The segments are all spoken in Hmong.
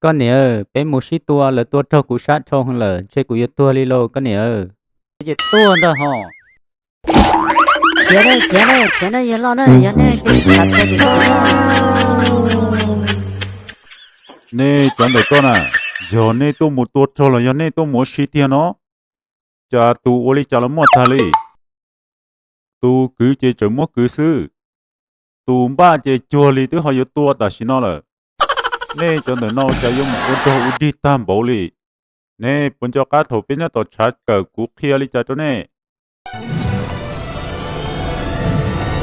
Koj niam, peb mus sib tua, lawv tua raug kuv sab dhau heev lawm, ntshe kuv yuav tuag li lauj koj niam. Ces tuag ntag hos. Khiav na, khiav na, khiav na, yog loj na, yog nej ces xav tuag ces khiav na. Nej cov ntawm koj na, yog nej tuaj mus tua raug los yog nej tuaj mus ua si tiag no? Cas tus ua li cas los muaj tag li. Tus kwv ces tseem muab kwv xwb, tus npaj ces cuag li twb ho yuav tua tam sim no lawm. Nej cov ntawm no cas yuav mus ua rog ua dig tag npaum li. Nej puas nco qab thaum peb nyob tom tshav kawm kuv qhia li cas rau nej?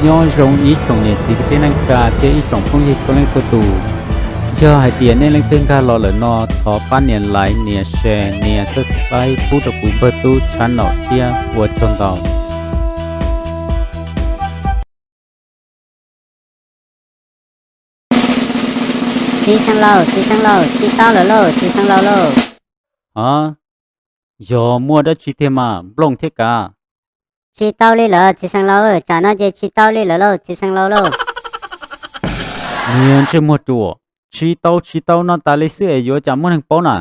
Nyob zoo ib tsoom niam txiv kwv tij neej tsa thiab ib tsoom phooj ywg txhua leej txhua tus. Yog hais tias nej leej twg nkag los lawm no, thov pab nias like, nias share, nias subscribe pub rau kuv npawg tub channel thiab ua tsaug ntau. Txiv xeev laus, txiv xeev laus, tsis tau lawm lauj txiv xeev laus lauj. A, yog muaj dab tsi tiag mas nplooj thiab kav? Tsis tau li lawm txiv xeev laus, tsam no ces tsis tau li lawm lauj txiv xeev laus lauj. Niag ntsej muag ruam, tsis tau tsis tau no tas li xwb es yuav cas muaj neeg paub na?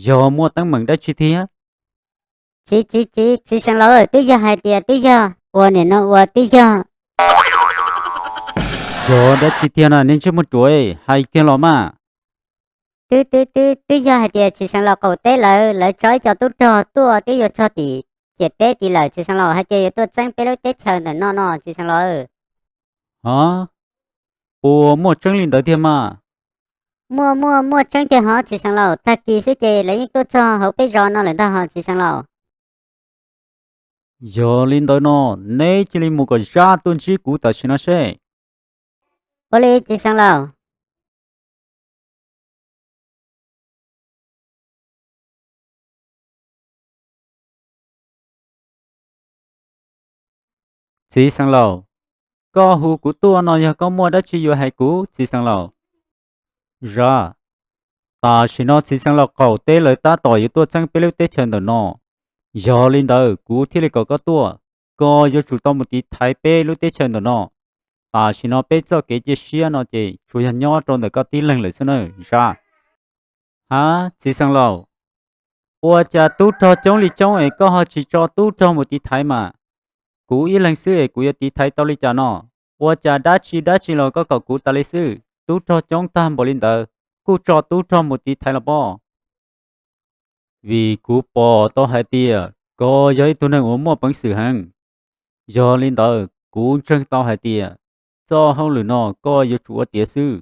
Yog muaj teeb meem dab tsi thiab? Txiv, txiv, txiv, txiv xeev laus, twb yog hais tias twb yog uas nim no uas twb yog. Yog dab tsi tiag na niag ntsej muag ruam, hais kiag los mas. Twb, twb, twb, twb yog hais tias txiv xeev laus qaum teb lawv, lawv tso ib co tub rog tuaj twb yuav txog tim ciam teb tid lawm txiv xeev laus, hais tias yuav tuaj txeeb peb lub teb chaws ntawm no no txiv xeev laus. A, puas muaj tseeb li ntawd tiag mas? Muaj, muaj, muaj tseeb tiag hov txiv xeev laus, tag kis xwb ces lawv yeej tuaj txog hauv peb zos no lawm ntag hov txiv xeev laus. Yog li ntawd no, neb cia li mus kom zaj tuaj ntsib kuv tam sim no seb. Ua li txiv xeev laus. Txiv xeev laus, koj hu kuv tuaj no yog koj muaj dab tsi yuav hais kuv txiv xeev laus? Zaj, tam sim no txiv xeev laus qaum teb lawv tab tom yuav tuaj txeeb peb lub teb chaws ntawm no. Yog li ntawd kuv thiaj li kom koj tuaj, koj yuav tsum tau mus tiv thaiv peb lub teb chaws ntawm no. Tam sim no peb txoj kev cia siab no ces tsuas yog nyob rau ntawm koj tib leeg lawm xwb na Zaj. Ha, txiv xeev laus, ua cas tub rog coob li coob es koj ho tsis tso tub rog mus tiv thaiv mas? Kuv ib leeg xwb es kuv yuav tiv thaiv tau li cas no? Ua cas dab tsi dab tsi los koj kom kuv tas li xwb, tub rog coob tag npaum li ntawd, kuj tso tub rog mus tiv thaiv los pob? Vim kuv pom tau hais tias koj yog ib tug neeg uas muaj peev xwm heev. Yog li ntawd kuv ntseeg tau hais tias txoj hauj lwm no koj yuav tsum ua tiav xwb.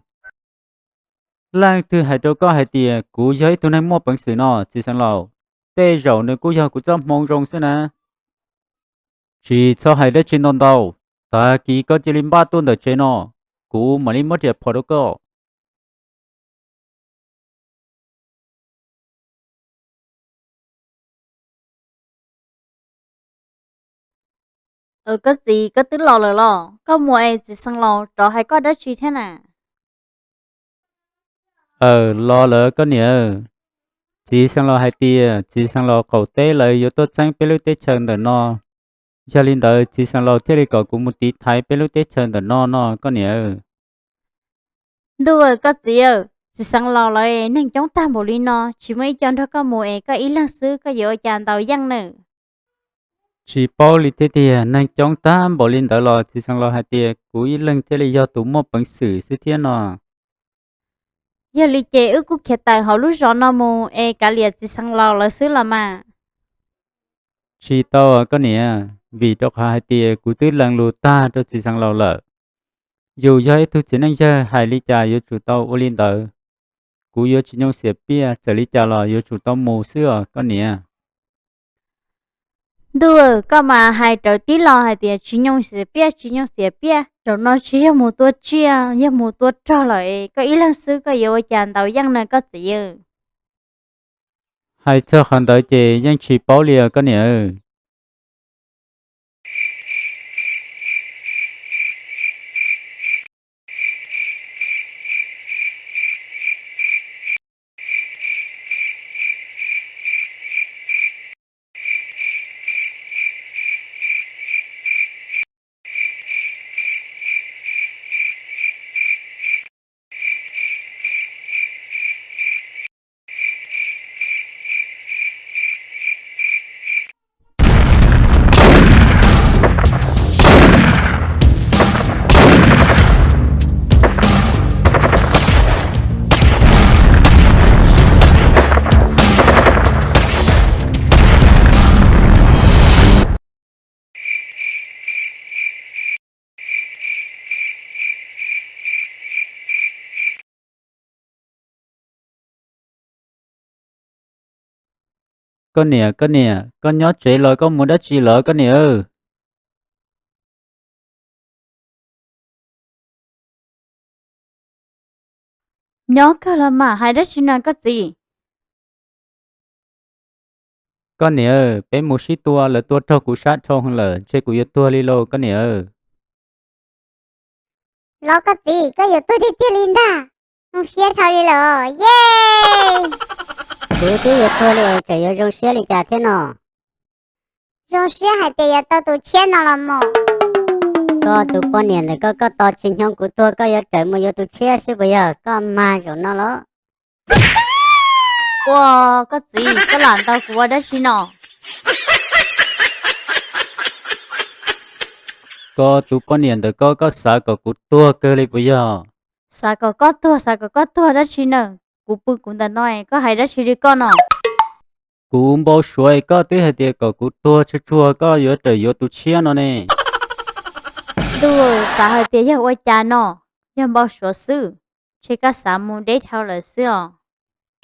Leej twg hais rau koj hais tias kuv yog ib tug neeg muaj peev xwm no txiv xeev laus? Tej zaum nws kuj yog kuv txoj hmoo zoo xwb na. Tsis txhob hais dab tsi ntau ntau, tag kis koj cia li npaj tuaj ntawm tsev no, kuv mam li muab riam phom rau koj. Koj txiv, koj twb los lawm los? Koj mus es txiv xeev laus rov hais koj dab tsi thiab na? Aws, los lawm koj niam. Txiv xeev laus hais tias txiv xeev laus qaum teb lawv yuav tuaj txeeb peb lub teb chaws ntawm no. Yog li ntawd txiv xeev laus thiaj li kom kuv mus tiv thaiv peb lub teb chaws ntawm no no koj niam. Ntuj aw, koj txiv aw, txiv xeev laus lawv neeg coob tag npaum li no, tsis muaj ib co nrog koj mus es koj ib leeg xwb koj yuav ua cas ntaus yeej nawb? Tsis paub li thiab tiag, neeg coob tag npaum li ntawd los txiv xeev laus hais tias kuv ib leeg thiaj li yog tus muaj peev xwm xwb thiab no. Yog li ces wb kuj khiav tawm hauv lub zos no mus es kav liam txiv xeev laus lawv xwb los mas. Tsis tau koj niam, vim rau qhov hais tias kuv twb lees lus tag rau txiv xeev laus lawm. Yus yog ib tug txiv neej yawg, hais li cas yuav tsum tau ua li ntawd. Kuv yuav tsis nyoo xiam piaj, txawm li cas los yuav tsum tau mus xwb os koj niam. Ntuj, koj mas hais rawv tib lo hais tias tsis nyoo xiam piaj, tsis nyoo xiam piaj, zaum no tsis yog mus tua tsiaj, yog mus tua rog lawm es koj ib leeg xwb koj yuav ua cas ntaus yeej na koj txiv aw? Hais txog qhov ntawd ces yeej tsis paub li os koj niam. Koj niam, koj niam, koj nyob tsev los koj mus dab tsi lawm koj niam? Nyob kawg los mas, hais dab tsi na koj txiv? Koj niam, peb mus sib tua, lawv tua raug kuv sab dhau lawm, ntshe kuv yuav tuag li lauj koj niam. Los koj txiv, koj yuav tuag tiag tiag li ntag. Zoo siab dhau li lawm ye. Kuv twb yuav tuag li, tseem yuav zoo siab li cas thiab no? Zoo siab hais tias yuav tau tus tshiab no los mus. Koj tus poj niam ntawm koj, koj tos tsis nyob kuv tuag koj yuav rawm mus yuav tus tshiab xwb puas yog? Koj mag zaum no los. Ua, koj txiv, koj lam ntaus kuv ua dab tsi no? Koj tus poj niam ntawm koj, koj xav kom kuv tuag kawg li puas yog? Xav kom koj tuag, xav kom koj tuag dab tsi na? Kuv pw kuv ntawm no, koj hais dab tsi li koj no? Kuv npau suav koj twb hais tias kom kuv tuag tsuag tsuag koj yuav rawm yuav tus tshiab no ne. Ntuj, xav hais tias yog ua cas no, yog npau suav xwb, ntshe koj xav mus deb dhau lawm xwb os.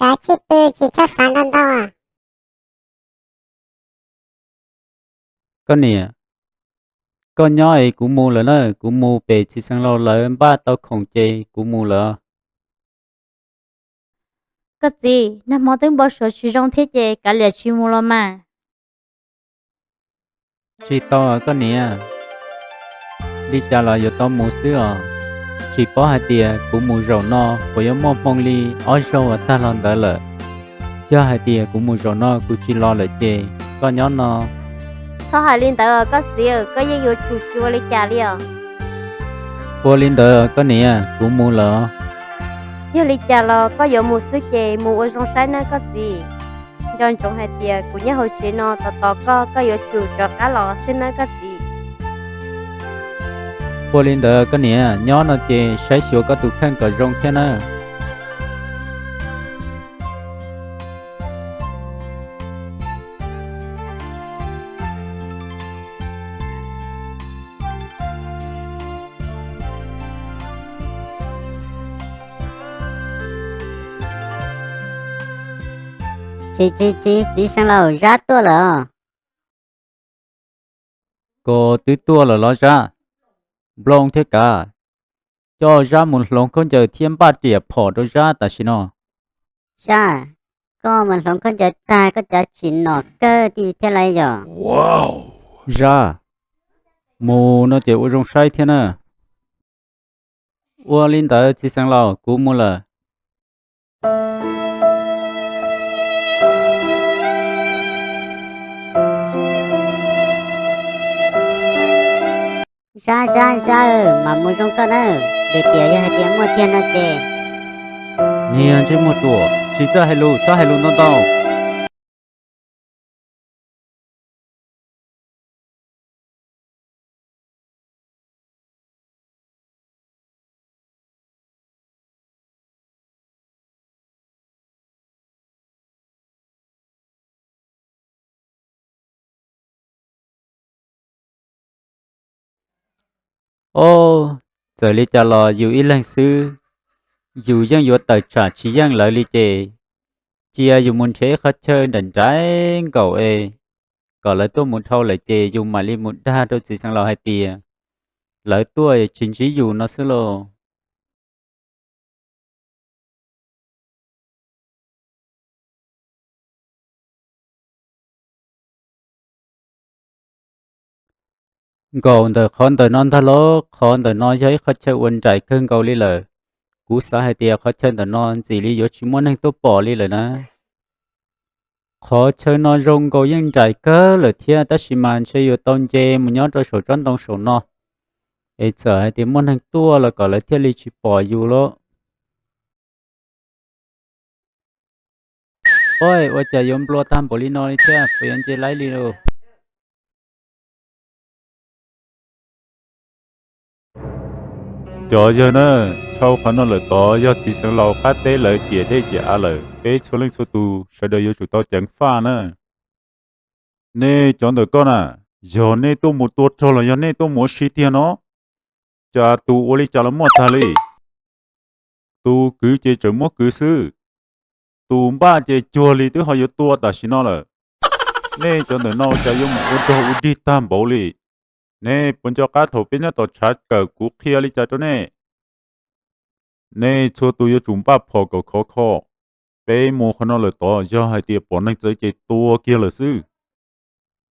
Kav tsij pw tsis txhob xav ntau ntau. Koj niam, koj nyob es kuv mus lawm na, kuv mus pem txiv xeev laus lawv npaj tau khoom ces kuv mus lawm. Koj txiv, nag hmo twb npau suav tsis zoo thiab ces kav liam tsis mus los mas. Tsis tau koj niam, li cas los yuav tau mus xwb os. Tsis paub hais tias kuv mus zaum no puas yuav muaj hmoo li ob zaug uas tag los ntawd lawm. Yog hais tias kuv mus zaum no kuv tsis los lawm ces koj nyob no. Txhob hais li ntawd koj txiv, koj yeej yuav tsum tsis ua li cas li os. Ua li ntawd koj niam, kuv mus lawm. Yog li cas los koj yuav mus xwb ces mus ua zoo saib nawb koj txiv. Nco ntsoov hais tias kuv nyob hauv tsev no tos tos koj, koj yuav tsum rov qab los xwb nawb koj txiv. Ua li ntawd koj niam, nyob no ces saib xyuas koj tus kheej kom zoo thiab nawb. Txiv, txiv, txiv, txiv xeev laus, Zab tuaj lawm. Koj twb tuaj lawm los Zab? Nplooj thiab kav, coj Zab mus hloov khaub ncaws thiab npaj riam phom rau Zab tam sim no. Zab, koj mus hloov khaub ncaws tag koj cav tsim nom kawg ti thiab lauj yog? Zab, mus no ces ua zoo saib thiab na. Ua li ntawd txiv xeev laus, kuv mus lawm. Zab, Zab, Zab, mam mus zoo koj nawb, lwm tiam yog hais tias muaj tiag no ces. Niag ntsej muag ruam, tsis txawj hais lus, txhob hais lus ntau ntau. Ob, txawm li cas los yus ib leeg xwb, yus yeej yuav tawm tsam tsis yeej lawv li ces, cia yus mus nrhiav ib qhov chaw nraim nraim nkaus es kom lawv tuaj mus dhau lawm ces yus mam li mus dag rau txiv xeev laus hais tias lawv tuaj tsis ntsib yus no xwb lauj. Nkaum ntawm qhov ntawm no ntag lauj, qhov ntawm no yog ib qhov chaw uas nraim kawg nkaus li lawm. Kuv xav hais tias qhov chaw ntawm no ntxim li yuav tsis muaj neeg tuaj pom li lawm na. Qhov chaw no zoo nkaus yeej nraim kawg lawm thiab, tab sis mas ntshe yuav tau nce mus nyob rau saum tsob ntoo saum no, es txawm hais tias muaj neeg tuaj los kom lawv thiaj li tsis pom yus lauj. Oj, ua cas yuav nplua tag npaum li no li thiab, puas yuav nce laib li lauj? Cov yawg na, dhau qhov no lawm tod yog txiv xeev laus qab teb lawv ciam dej ciam av lawm, peb txhua leej txhua tus sawv daws yuav tsum tau ceev faj na. Nej cov ntawm koj na, yog nej tuaj mus tua rog los yog nej tuaj mus ua si tiag no, cas tus ua li cas los muaj tag li. Tus kwv ces tseem muab kwv xwb, tus npaj ces cuag li twb ho yuav tua tam sim no lawm. Nej cov ntawm no cas yuav mus ua dog ua dig tag npaum li? Nej puas nco qab thaum peb nyob tom tshav kawm kuv qhia li cas rau nej? Nej txhua tus yuav tsum npaj phom kom khov kho. Peb mus qhov no lawm tod, yog hais tias pom neeg txawv ces tua kiag lawm xwb.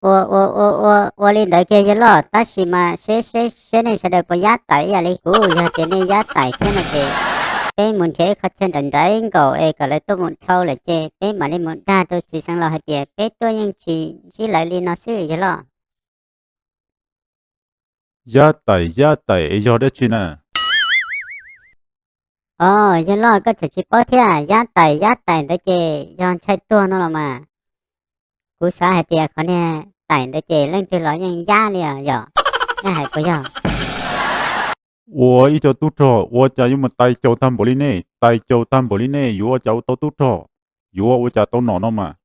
Ua, ua, ua, ua, ua li ntawd kiag yawg loj, tab sis mas seb, seb, seb nej sawv daws puas yab taim ib yam li kuv. Yog tias nej yab taim thiab no ces peb mus nrhiav ib qhov chaw nraim nraim nkaus es kom lawv tuaj mus dhau lawm ces peb mam li mus dag rau txiv xeev laus hais tias peb tuaj yeej tsis ntsib lawv li no xwb yawg loj. Yab taim yab taim es yog dab tsi na? Os, yawg loj, koj tseem tsis paub thiab, yab taim yab taim ntawd ces yog ntshai tuag no los mas. Kuv xav hais tias qhov niag taim ntawd ces leej twg los yeej yab li os yom, nej hais puas yog? Ua ib co tub rog ua cas yuav mus tais caus tag npaum li nej, tais caus tag npaum li nej yuav ua cas ua tau tub rog, yuav ua cas tau nom no mas.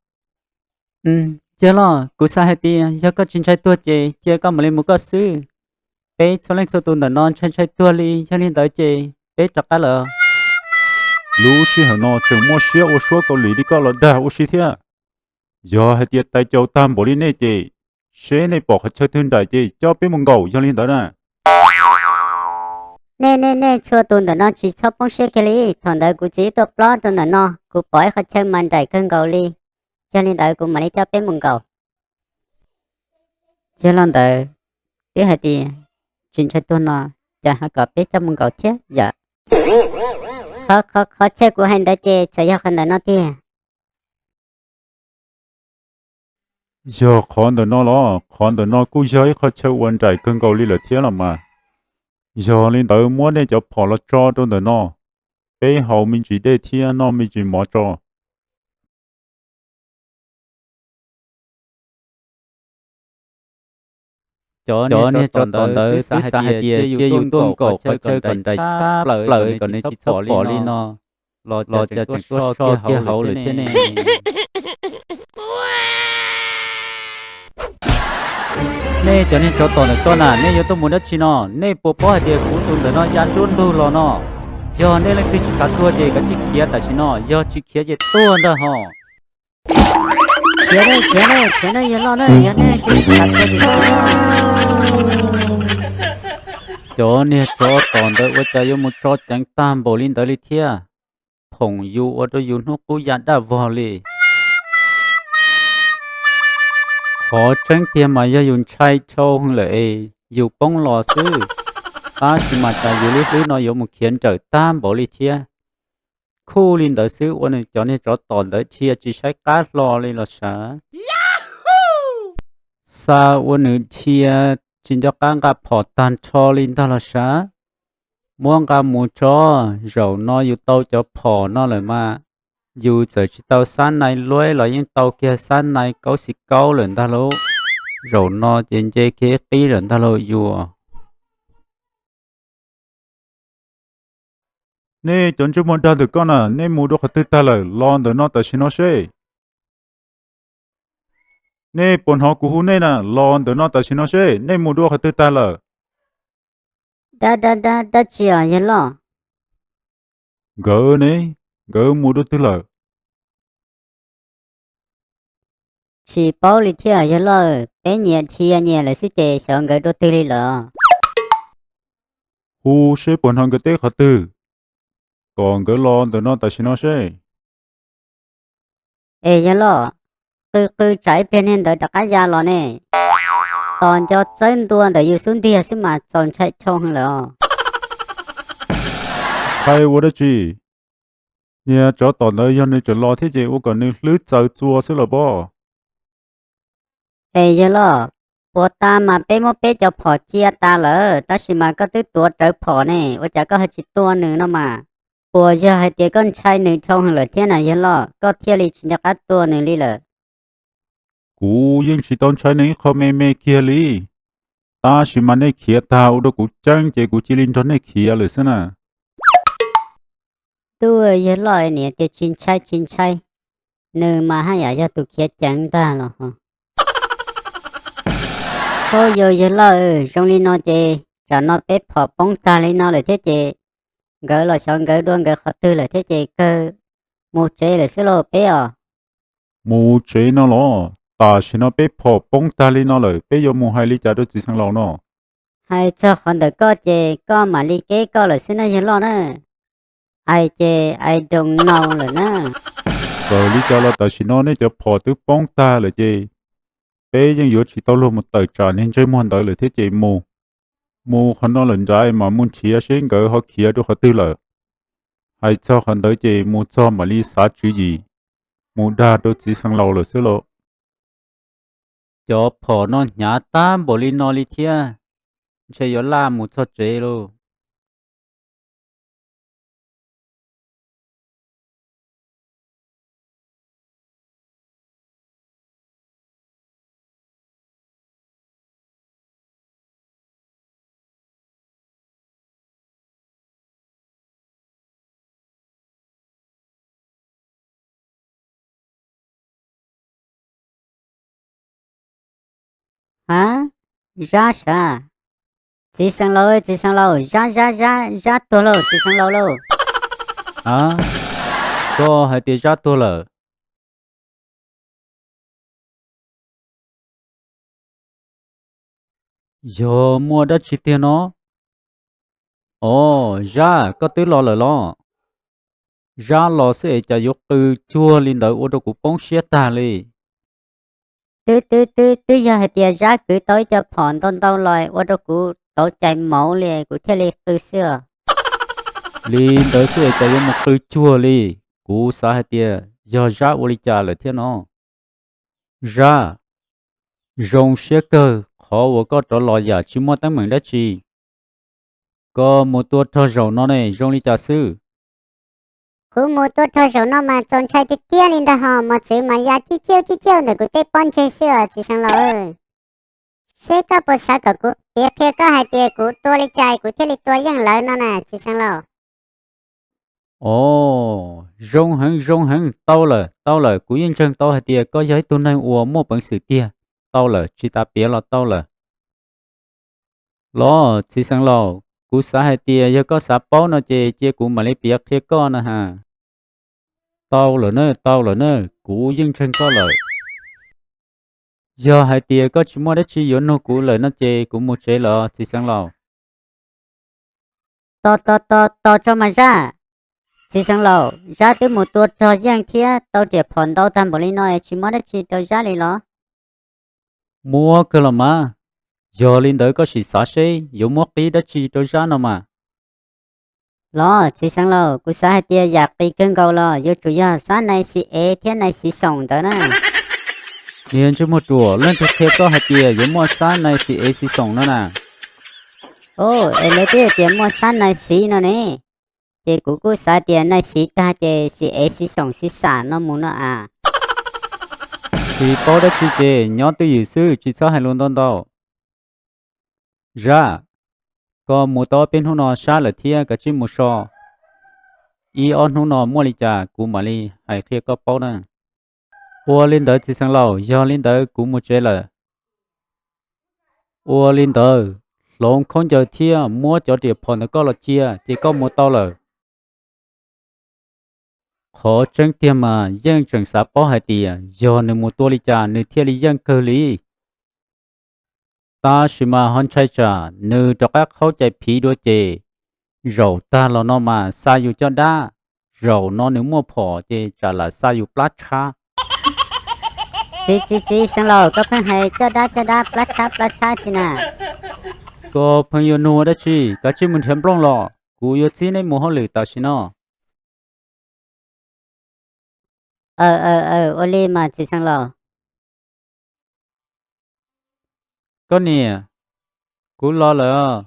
Yawg loj, kuv xav hais tias yog koj tsis ntshai tuag ces cia koj mam li mus koj xwb. Peb txhua leej txhua tus ntawm no ntshai ntshai tuag li, yog li ntawd ces peb rov qab lawm. Lub sij hawm no tseem muaj siab ua suab Kaus Lim li koj los dag ua si thiab. Yog hais tias tais caus tag npaum li nej ces seb nej pom qhov chaw twg nraim ces coj peb mus nkaum, yog li ntawd na. Nej, nej, nej txhua tus ntawm no tsis txhob poob siab kiag li. Thaum ntawd kuv txiv tuaj plob rau ntawm no, kuv pom ib qhov chaw mas nraim kawg nkaus li. Yog li ntawd kuv mam li coj peb mus nkaum. Yog li ntawd, twb hais tias tsis ntshai tuag no, cas ho kom peb coj mus nkaum thiab yom? Qhov, qhov, qhov chaw kuv hais ntawd ces txawm yog qhov ntawm no tiag. Yog qhov ntawm no los? Qhov ntawm no kuj yog ib qhov chaw uas nraim kawg nkaus li lawm thiab los mas. Yog li ntawd muab nej cov phom los tso rau ntawm no, peb haus me ntsis dej thiab noj me ntsis mov tso. Cov niag tsov tom ntawd twb xav hais tias cia yus tuaj nkaum qhov chaw kom nraim tshaj plaws kom nws tsis txhob pom li no, los cas tseem soj kiag hauv lawm thiab ne. Nej cov niag tsov tom ntawm ko na, nej yuav tuaj mus dab tsi no? Nej puas paub hais tias kuv tus ntawm no ya nruab ntug los no? Yog nej leej twg tsis xav tuag ces kav tsij khiav tam sim no, yog tsis khiav ces tuag ntag hos. Khiav, khiav, khiav na yawg loj na, yog nej leej twg tsis xav tuag ces tuag. Cov niag tsov tom ntawd ua cas yuav mus tso ceev tag npaum li ntawd li thiab? Phoom yus ua rau yus hnub qub ya daj vog li. Qhov tseeb tiag mas yog yus ntshai dhau heev lawm es yus poob los xwb. Tab sis mas cas yus lub hlwb no yuav mus khiav nrawm tag npaum li thiab. Khuj li ntawd xwb ua nws cov niag tsov tom ntawd dhia tsis saib qab hlo li los sav. Xa ua nws dhia tsis nco qab nqa phom tag nrho li ntag los sav. Muab nqa mus tso, zaum no yus tau cov phom no lawm mas, yus txawm tsis tau xab nai luab los yeej tau kiag xab nai kaub xi kaub lawm ntag lauj. Zaum no ces nce kiag ib qib lawm ntag lauj yus. Nej cov ntsej muag dag ntawm ko na, nej mus dua qhov twg tag lawm? Los ntawm no tam sim no seb. Nej puas hnov kuv hu nej na? Los ntawm no tam sim no seb, nej mus dua qhov twg tag lawm? Dab, dab, dab, dab tsi os yawg loj? Nkawd ne? Nkawd mus dua twg lawm? Tsis paub li thiab yawg loj, peb nyias dhia nyias lawm xwb ces xyov nkawd dua twg li lawm. Hu seb puas hnov nkawd teb qhov twg, kom nkawd los ntawm no tam sim no seb. Es yawg loj, qw qw tsam ib pliag niag ntawd rov qab ya los ne. Tos nco txawb ntua ntawm yus xub ntiag xwb mas txaus ntshai dhau heev lawm os. Ntshai ua dab tsi? Niag tsov tom ntawd yog nws tseem los thiab ces ua kom nws hlwb txaws txua xwb los pob. Es yawg loj, puas tas mas peb muab peb cov phom cia tas lawm tab sis mas koj twb tuav rawv phom ne, ua cas koj ho tsis tua nws no mas? Puas yog hais tias koj ntshai nws dhau heev lawm thiab na yawg loj, koj thiaj li tsis nco qab tua nws li lawm? Kuv yeej tsis tau ntshai nws ib qho me me kiag li. Tab sis mas nej khiav tag ua rau kuv ceeb ces kuv cia li nrog nej khiav lawm xwb na. Tub yawg loj niam tias tsis ntshai tsis ntshai, nws mas haj yam yog tus khiav ceev ntag los ho. Hub, yawg loj, zoo li no ces tsam no peb phom poob tag li no lawm thiab ces nkawd los xyov nkawd dua nkawd qhov twg lawm thiab ces kawg mus tsev lawm xwb lauj peb os. Mus tsev no los? Tam sim no peb phom poob tag li no lawm, peb yuav mus hais li cas rau txiv xeev laus no? Hais txog qhov ntawm koj ces koj mam li keb koj lawm xwb na yawg loj na. Ais ces ais doos no lawm na. Txawm li cas los tam sim no nej cov phom twb poob tag lawm ces peb yeej yuav tsis tau luag mus tawm tsam niag ntsej muag ntawd lawm thiab ces mus, mus qhov no lawm nrad mas mus nrhiav seb nkawd ho khiav rau qhov twg lawm. Hais txog qhov ntawd ces mus txog mam li xav tswv yim mus dag rau txiv xeev laus lawm xwb lauj. Cov phom no hnyav tag npaum li no li thiab, ntshe yuav laj mus txog tsev lauj. Ha, Zab sav. Txiv xeev laus, txiv xeev laus, Zab, Zab, Zab, Zab tuag lauj, txiv xeev laus lauj. A, koj hais tias Zab tuag lawm? Yog muaj dab tsi tiag no? Os, Zab, koj twb los lawm los? Zab los xwb es cas yuav qw cuag li ntawd ua rau kuv poob siab tag li. Twb, twb, twb, twb yog hais tias Zab kwv tau ib co phom ntau ntau los ua rau kuv tau cais mauv li kuv thiaj li qw xwb os. Li ntawd xwb es cas yuav mus qw cuag li. Kuv xav hais tias yog Zab ua li cas lawm thiab no. Zab, zoo siab kawg qhov uas koj rov los yam tsis muaj teeb meem dab tsi. Koj mus tua rog zaum no ne zoo li cas xwb? Kuv mus tua rog zaum no mas txaus ntshai tiag tiag li ntag hos, mos txwv mas ya cib ciauj cib ciauj ntawm kuv tej pob ntseg xwb os txiv xeev laus. Seb koj puas xav kom kuv piav qhia koj hais tias kuv tua li cas kuv thiaj li tua yeej lawv no na txiv xeev laus. Os, zoo heev zoo heev, tau lawm tau lawm, kuv yeej ntseeg tau hais tias koj yog ib tug neeg uas muaj peev xwm tiag. Tau lawm, tsis tas piav los tau lawm. Los txiv xeev laus, kuv xav hais tias yog koj xav paub no ces cia kuv mam li piav qhia koj na has. Tau lawm na, tau lawm na, kuv yeej ntseeg koj lawm. Yog hais tias koj tsis muaj dab tsi yuav nug kuv lawm no ces kuv mus tsev lawm txiv xeev laus. Tos tos tos tos tso mas Zab. Txiv xeev laus, Zab twb mus tua rog yeej thiab tau riam phom ntau tag npaum li no es tsis muab dab tsi rau Zab li los? Muab kawg los mas. Yog li ntawd koj sim xav seb yuav muab qib dab tsi rau Zab no mas. Los txiv xeev laus, kuv xav hais tias yam qis kawg nkaus los yuav tsum yog xab nais xis ev thiab nais xis xoom ntawd na. Niag ntsej muag ruam, leej twg qhia koj hais tias yuav muaj xab nais xis ev xis xoom no na? Os, es lawv twb hais tias muaj xab nais xis no ne, ces kuv kuj xav tias nais xis tag ces xis ev xis xoom xis xam no mus no as. Tsis paub dab tsi ces nyob twj ywm xwb, tsis txhob hais lus ntau ntau. Zab, koj mus tau ob peb hnub no sab lawm thiab, kav tsij mus so. Ib ob hnub no muaj li cas kuv mam li hais qhia koj paub na. Ua li ntawd txiv xeev laus, yog li ntawd kuv mus tsev lawm. Ua li ntawd, hloov khaub ncaws thiab muab cov riam phom ntawd koj los cia ces koj mus tau lawm. Qhov tseeb tiag mas yeej tseem xav paub hais tias yog nws mus tua li cas nws thiaj li yeej kawg li. Tab sis mas ho ntshai tsam nws rov qab qhaub cais phiv dua ces zaum tag los no mas xa yus coj dab, zaum no nws muaj phom ces tsam lam xa yus plab tshab. Txiv, txiv, txiv xeev laus, koj pheej hais coj dab coj dab plab tshab plab tshab tsi na? Koj pheej yuav nug dab tsi, kav tsij mus nrhiav nplooj los, kuv yuav txib neb mus hauj lwm tam sim no. Aw, aw, aw, ua li mas txiv xeev laus. Koj niam, kuv los lawm.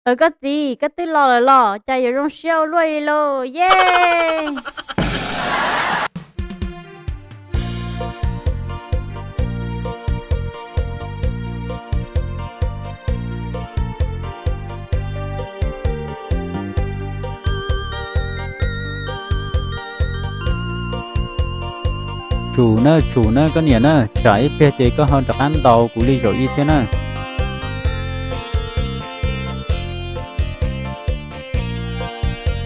Aw, koj txiv, koj twb los lawm los, cas yuav zoo siab ua luaj li lauj, ye. Tsum na, tsum na koj niam na, tsam ib pliag ces koj ho rov qab ntaus kuv li zaum ib thiab na.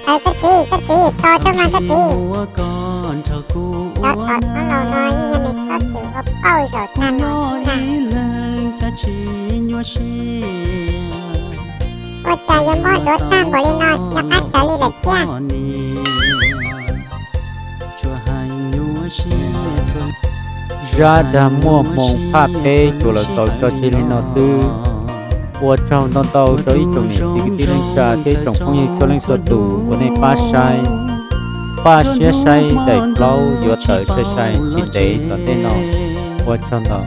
Koj txiv, koj txiv, tos koj mas koj txiv. Cov tom no los no yeej yog nws txhob txwm ua pauj zaum tag no xwb na. Ua cas yuav muab duav tag npaum li no, tsis nco qab sawv li lawm thiab. Zab dag muaj hmoo phaj pheb tsuas los xaus tso tseg li no xwb. Ua tsaug ntau ntau rau ib tsoom niam txiv kwv tij neej tsa thiab ib tsoom phooj ywg txhua leej txhua tus uas nej pab saib, pab siab saib daim plaub yuav tawm sai sai tsis ntev tom ntej no. Ua tsaug ntau.